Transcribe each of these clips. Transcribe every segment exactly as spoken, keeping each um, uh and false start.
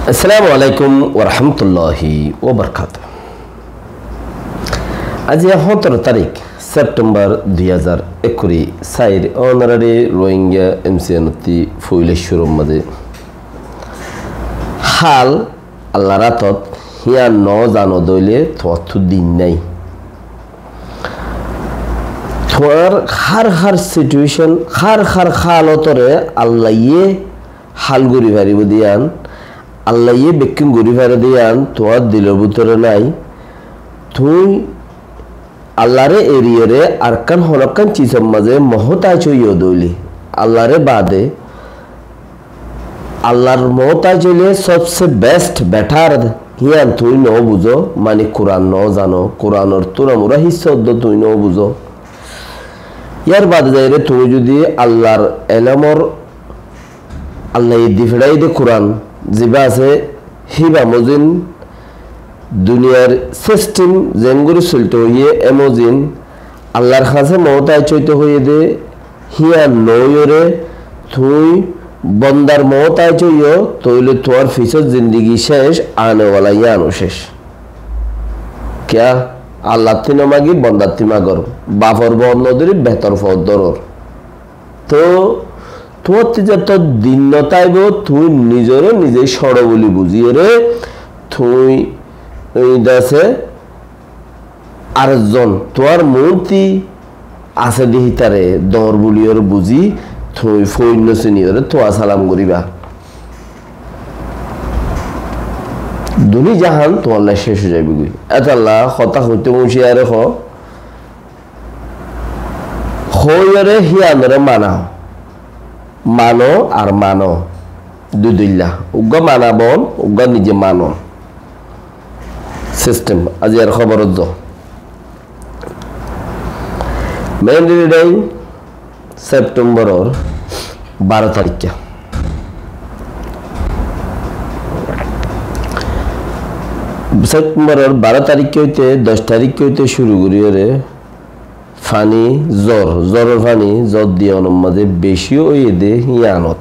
Assalamu alaikum warahmatulláhi wabarakátuhu. Aijja hóñtoro tarík September dui házar ekkuri sair, ónorari Rohingya M C N ottú foila cúrur mazé. Hál Allar átot, híyan no zano dóile tuáñttú din nái. Tuáñr hár hár situation, hár hár hálotore Allaye hál gorí faribó de yían, Allaye bekkún gorí fare de yían tuáñr dilor bútore nái. Tuñí Allare eriyóre arkan honókkan cizor mazé mohótaj óiyo dóile, Allare bade Allar mohótaj óile sobse best, better, híyan tuñí no buzó, mani Kuran no zano, Kuranor túramura hissá uddó tuñí no buzó. Yar bade zaire tuñí zudi Allar elomor Allaye di feçáiye de Kuran, ziba asé híba mozin, duniyar system zengori solito hoiyé e mozin, Allar hañsé mohótaj óito hoiyé de híyan no óiyore tuñí bondar mohótaj óiyo, tóile tuáñr fisór zindigi céc, anewala yíano céc. Kiyá? Allattú no magi, bondattú magor. Bafor foód no dóri, betor foód dóror. Tóu tuáñttú zeto din no táibo, tuñí nizoré nize cóço buli buzíyore, tuñí, tuñí de asé, ar zon tuáñr muúntu asé de hítare doñr buliyóre buzí, tuñí foóin no siniyóre tuáñr salam goríba. Duni jahan tuáñlla céc ói zaibói goi. Étalla hotá hoité uñciyóre hoó, hoiyóre híyanore mano. Mano ar mano. Dui dóilla. Uggúa mana bon, uggúa nize mano. System. Aijjar hóborot zo. Main reading, Septemboror baró tarikká. Septemboror baró tarikká óite doc tarikká óite cúru goríyore faní, zor, zoror faní, zor diyanor mazé bicí óiye de híyanot.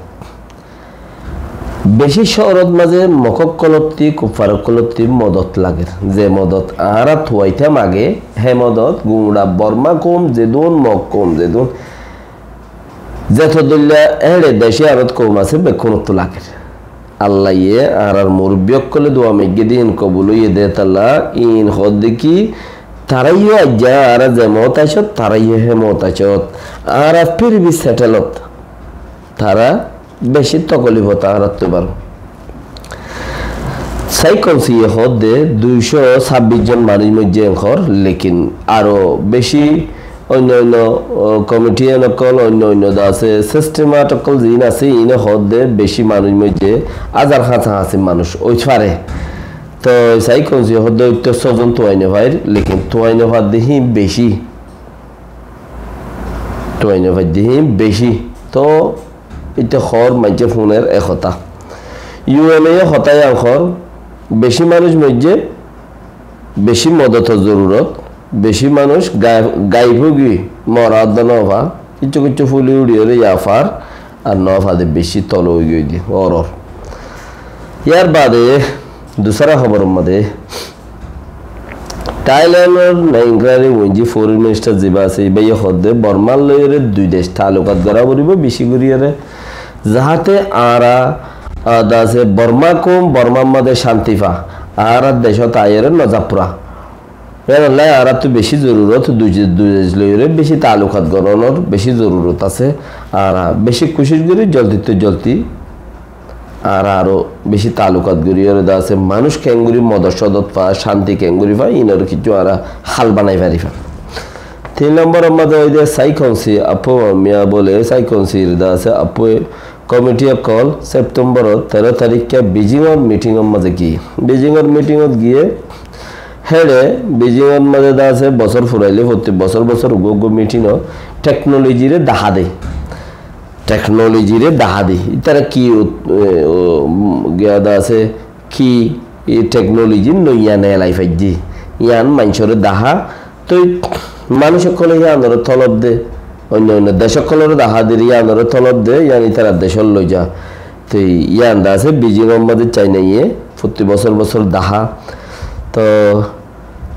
Bicí cóorot mazé mok ókkolottú, kuffar ókkolottú modot lager. Ze modot añára tuaitám age, hé modot gura Borma koum zedún, mok koum zedún, zeto dóilla éçe dec iyanot koum asé, bekkúnottú lager. Allaye añárar murubbi ókkole dua maigge de iín kobul óiye de talla, iín hoódde ki, tará yó aijja añára ze mohótajot, tará yó hé mohótajot, añára fir bi setelot, tará bicí tokolifot añárattú baro. Saikonsiye hoódde duicó sábbic zon manúic moijjé enkor, lekin aró bicí oinno oinno, o, komitiyan ókkol, oinno oinno de asé, sistemat ókkol ziín asé, iíne hoódde bicí manúic moijjé, házar hañsahañsi manúic óit fare. Toi saikonsiye hoódde óitto sózon tuai no fair, lekin tuai no fair de híin bicí. Tuai no fair de híin bicí. Toi íte hoór maincé fúner e hotá. U N e yó hotá yián hoór, bicí manúic moijjé, bicí modotor zorurot, bicí manúic ga-, gaib ói giyói, mora adda no fa, kiccú kiccú fúli uçiyóre yá far, ar no fa de bicí tolo ói giyói de, oror. Yar bade, dusára hóboror mazé, Tailandor Naing Rari Winji foreign minister ziba asé, íbaye hoódde Bormar loiyóre dui dec taalukat gorá foribó, bicí goríyore, zahate añára, a, de asé Borma koum, Bormar mazé cánti fa, añárar decót aiyóre no zappura. Yíanolla añárattú bicí zorurot, dui dec, dui dec loiyóre bicí taalukat gorónor bicí zorurot asé, añára bicí kucíc gorí, zoldittú zoldi añára aró bicí taalukat goríyore de asé, manúic keéngorí modot sodot fa, cánti keéngorí fa, iínoré kiccú añára hál banai fari fa. Tin lombor mazé óilde Saikonsi Apo Miya bóle, Saikonsir de asé Apo komiti ókkol Septemboror teró tarikká Beijingor mitingor mazé giyé. Beijingor mitingot giyé, héçe Beijingor mazé de asé bosór furailé, fottí bosór bosór uggúa uggúa mitingot teknolojire dahá de. Teknolojire dahá de. Ítara ki ut-, e, o, um, giya de asé, ki e teknoloji noiya nelai faijjé. Yián maincóre dahá. Toi manúic ókkole yiánoré tolob de. Oinno oinno dec ókkoloré dahá de yiánoré tolob de, yián ítarar decót loi za. Te yián de asé Beijing or mazé China ye fottí bosór bosór dahá. To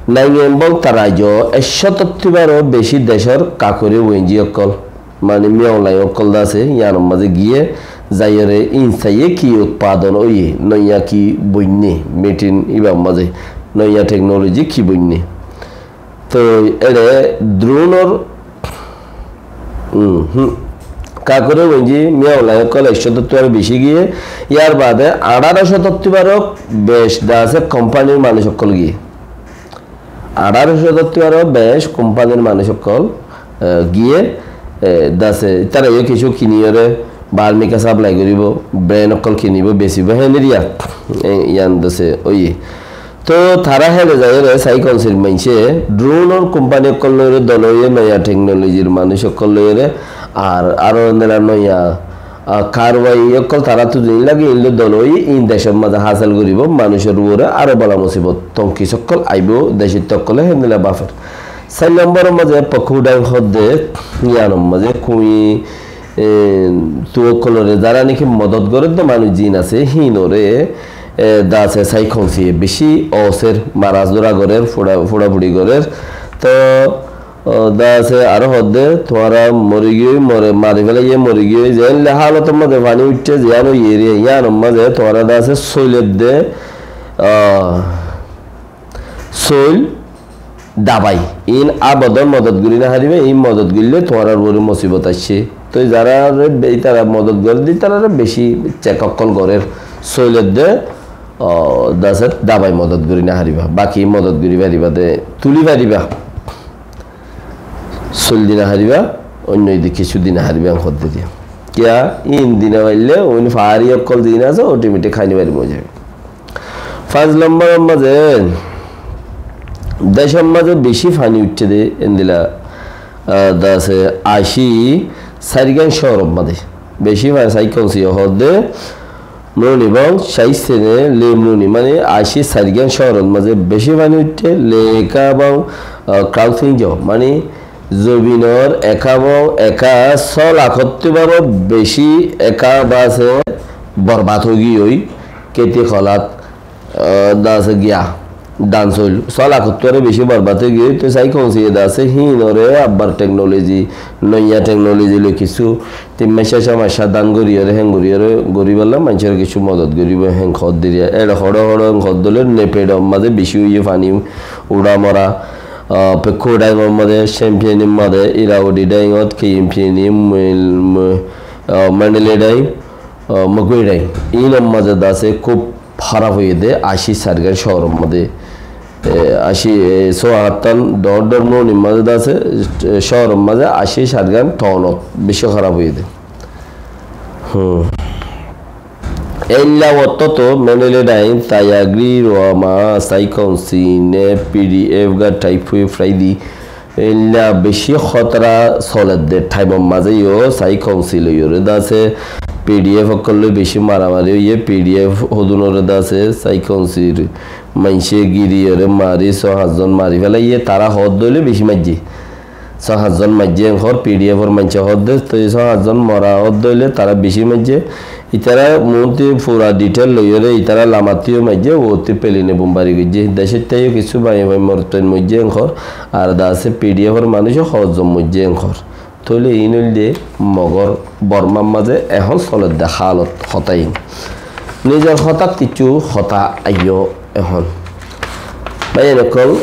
nainge bong tar aijjó ek cót ottú baró beci decór kakore wenji ókkol, mani Miao Line ókkol de asé, yián or mazé giyé zaiyóre in saiyé ki utpadon óiye, noiya ki boinné, made in iba mazé noiya technology ki boinné. To ere drone or, uhum, kakore wenji Miao Line ókkol ek cót ottú baró beci giyé, yar bade añçáro cót ottú baró bec de asé company r manúc ókkol giyé. Añçáro cót ottú baró bec company r manúc ókkol, eh, giyé, eh, de asé, tará yó kessú kiniyóre Burma ke supply goribo, brand ókkol kinibo, becibo, héndilla, eh, yián de asé óiye. To tará héçe zaiyóre Sai Kong Si r maincé drone or company ókkol loiyóre dol óiye, noiya technology r manúc ókkol loiyóre, ar aró endilla noiya, ah, karwai ókkol taráttu zin lage, in loi dol óiye, in decór mazé hásil goribo, manúcor uore aró bala musibot, tonkis ókkol aibo, decóitta ókkole héndilla bafer. Sair lombor or mazé Paku Daing hoódde, yián or mazé kuñi, e, tu ókkolore zará niki modot gorédde manúc zin asé, híinore, e, de asé Sai Kong Si ye beci oser, maras dóra gorér, fura, furafuri gorér. To, o, de asé aró hoódde, tuáñra mori giyói, more, mari félaiye, mori giyói, zeénle hálot or mazé faní uiththé, ziyán óiye, yián or mazé tuáñra de asé sóiledde, a, sóil dabai. In abodon modot gorí no fariba, in modot goille tuáñrar uore musibot aiccé. Toi zarare be-, itará modot gorédde, itarare beci check ókkol gorér. Sóiledde, o, de asé dabai modot gorí no fariba. Baki modot gorí fariba de, tuli fariba. Sóil di no fariba, oinno idi kessú di no fariba, en hoódde diya. Kiyá, in di no faille, oin fari ókkol zin asé, automatic hái no faribo, ói zaibo. Fañs lombor or mazé, decór mazé beci faní uiththé de, endilla, ah, de asé, aci sairgán cóor or mazé. Beci faní, Sai Kong Si ye hoódde, Mruni bong, Shaistene, Le Mruni, mani aci sairgán cóor or mazé beci faní uiththé, Le Eka bong, ah, Krauthinjo, mani zobinor eka bong, eka só lak ottú baró beci eka de asé borbad ói giyói, keti holat, ah, de asé giya, dan sóil, só lak ottú baró beci borbad ói giyói. Toi Sai Kong Si ye de asé híinore abbar technology, noiya technology loi kessú tin mac, sar mac dan goríyore, héen goríyore, goríbolla maincóre kessú modot goríbo, héen hoódde diya. Ere hoçé hoçé héen hoódde óile Nefedo mazé beci óiye faní uçá mora, ah, Paku Daing or mazé, Champhai Daing or mazé, Irrawaddy Daing ot, Kiyinphiani, Mil-, Mu-, ah, Mandalay Daing, ah, Magway Daing. In or mazé de asé kúb hóraf óiye de, aci sairgán cóor or mazé. E, aci, e, só hattán dhoóñr dhoóñr mruni mazé de asé, e, cóor or mazé aci sairgán town ot beci hóraf óiye de. Hmm. Eilla ottót Mandalay Daing, Tayagri, Roama, Sai Kong Si, Nef, P D F, Ga Taiphu, Fraidi, eilla beci hótara soledde time or mazé yó Sai Kong Si loiyóre de asé P D F ókkol loi beci maramari óiye, P D F hodunore de asé Sai Kong Sir maincé giriyóre mari só hañs zon mari félaiye, tará hoódde óile beci maijjé. Só hañs zon maijjé en hoór, P D F or maincé hoódde, toi só hañs zon mora hoódde óile tará beci maijjé. Itará muúntu fura detail loiyóre itará lamattú yó maijjé, uottú plane e bombari goijjé. Decóitta yó kessú báiyain morotfuain moijjé en hoór, ar de asé P D F or manúic hoódde zon moijjé en hoór. Tóile iín óilde Mogor Bormar mazé ehón soledde hálot hotá iín. Nizor hotát kessú hotá aiyó ehón. Báiyain ókkol,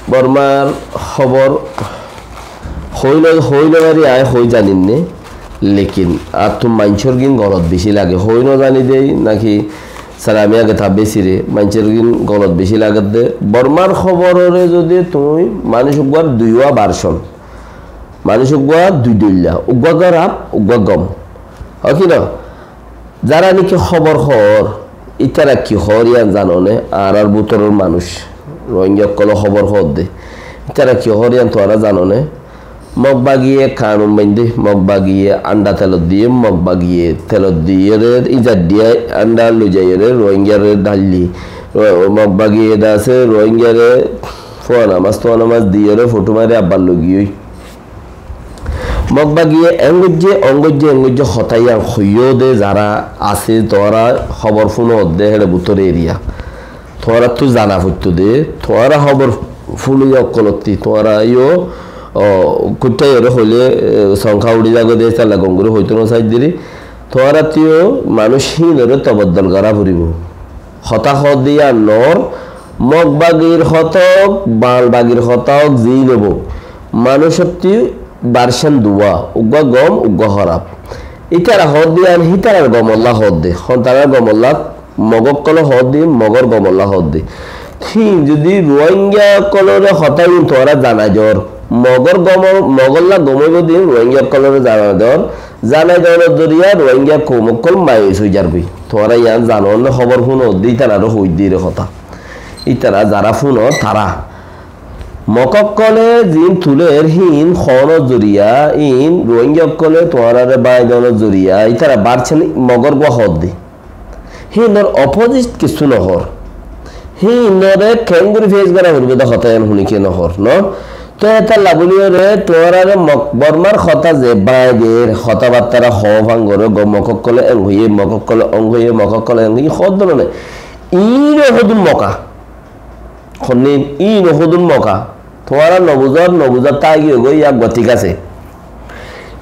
Bormar hóbor hoói no, hoói no fari, aññí hoói zaninné, lekin attú maincór gín golot bicí lage. Hoói no zani dé náki, sara ami age tabbe sire, maincór gín golot bicí lagedde. Bormar hóbororé zodi tuñí manúic uggúar duiwá version, manúic uggúa dui dóilla, uggúa gáraf, uggúa gom. Ó ki no? Zará niki hóbor hoór, ítara ki hoór yían zano né? Añárár bútoror manúic, Rohingya ókkolé hóbor hoódde. Ítara ki hoór yían tuáñra zano né? Mog bagiye kanun baindé, Mog bagiye anda telot diyé, Mog bagiye telot diyére, ízar diyé anda loizaiyére, Rohingyaré dháilli. Ro-, Mog bagiye de asé, Rohingyaré fua namas, tua namas diyére, fothú mari abbar loigiyói. Mog bagiye engoijje, ongoijje, engoijje hotá yián hoiyó de zará asé, tuáñra hóbor fúno de héçe bútore eriya. Tuáñrattú zana foitto de, tuáñra hóbor fúniye ókkolótti, tuáñra yó, o, kuittá yóre hoilé, e, songká uçí zagói de, étalla gom gorí hoitó no saidde ri. Tuáñrattú yó manúic híinoré toboddol gorá foribó. Hotá hoódde yían noór, Mog bagir hotá ók, Bañal bagir hotá ók, ziín óibo. Manúicottú barcén duwá, uggúa gom, uggúa hóraf. Ítara hoódde yían hítarar gomollá hoódde, hontarar gomollá, Mog ókkolé hoódde, Mogor gomollá hoódde. Híin zodi Ruáingga ókkolóre hotá híin tuáñra zanai dor, Mogor gomol-, Mogollá gom óibo de híin Ruáingga ókkolóre zanai dor, zanai donor zoriya Ruáingga koum ókkol mayus ói zargói. Tuáñra yián zano né, hóbor fúno de ítararé hoóidde ire hotá. Ítara zará fúno tará. Mog ókkolé ziín tulér híin hoónor zoriya, híin Ruáingga ókkolé tuáñráre báñgi donor zoriya, ítara barcén Mogor gua hoódde. Híinor opposite kissú nohór. Híinoré keéngorí fés gorá foribó de hotá yián fúni kiyé nohór, no? Tói hétalla bóliyoré tuáñráre Mog Bormar hotá ze báñgi der, hotábattára hoó fán goré, go Mog ókkolé eng hoiyé, Mog ókkolé ong hoiyé, Mog ókkolé eng hoiyé, hoódde no né. Iín ó hodún Moga. Honnín, iín ó hodún Moga. Tuáñra nobuzór, nobuzór táigiyoi goi, yá gua thík asé.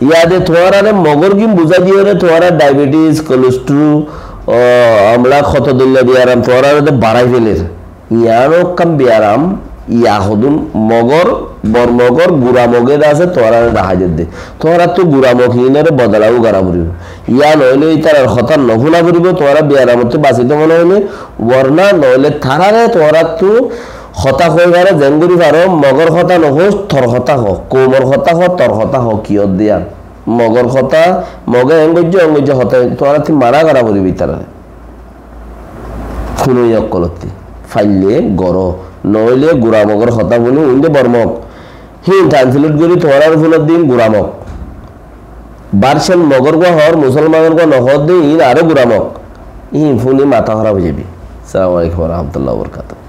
Yá de tuáñráre Mogor gín buzái diyoré tuáñra diabetes, cholesterol, o, amlá hoto dóilla biyaram tuáñráre de barái féler. Yián ó ekkán biyaram, yá hodún Mogor, Bor Mogor, gura Mog de asé, tuáñráre dahái der de. Tuáñrattú gura Mog híinoré bodola gorá foribó. Yá noóile ítarar hotá nofúna foribó, tuáñra biyaramottú basito mone hoilé, worna noóile taráre tuáñrattú hotá hoi faró, zeéngorí faró, Mogor hotá nohoóis, tor hotá hoó, koumor hotá hoó, tor hotá hoó, kiyór de yían. Mogor hotá, Moge eng goijjé, ong goijjé hotá, tuáñrattú mana gorá foribó ítararé. Fúnoiya ókkolótti. Faillé goró, noóile gura Mogor hotá fúni, uinde Bor Mog. Híin translate gorí tuáñráre fúnodde iín gura Mog. Barcén Mogor gua hoór, Musolmanor gua nohoódde iín aró gura Mog. Iín fúni matá hóraf ói zaibói. Assalamu alaikum wa rahmatullahi wa barakatuhu.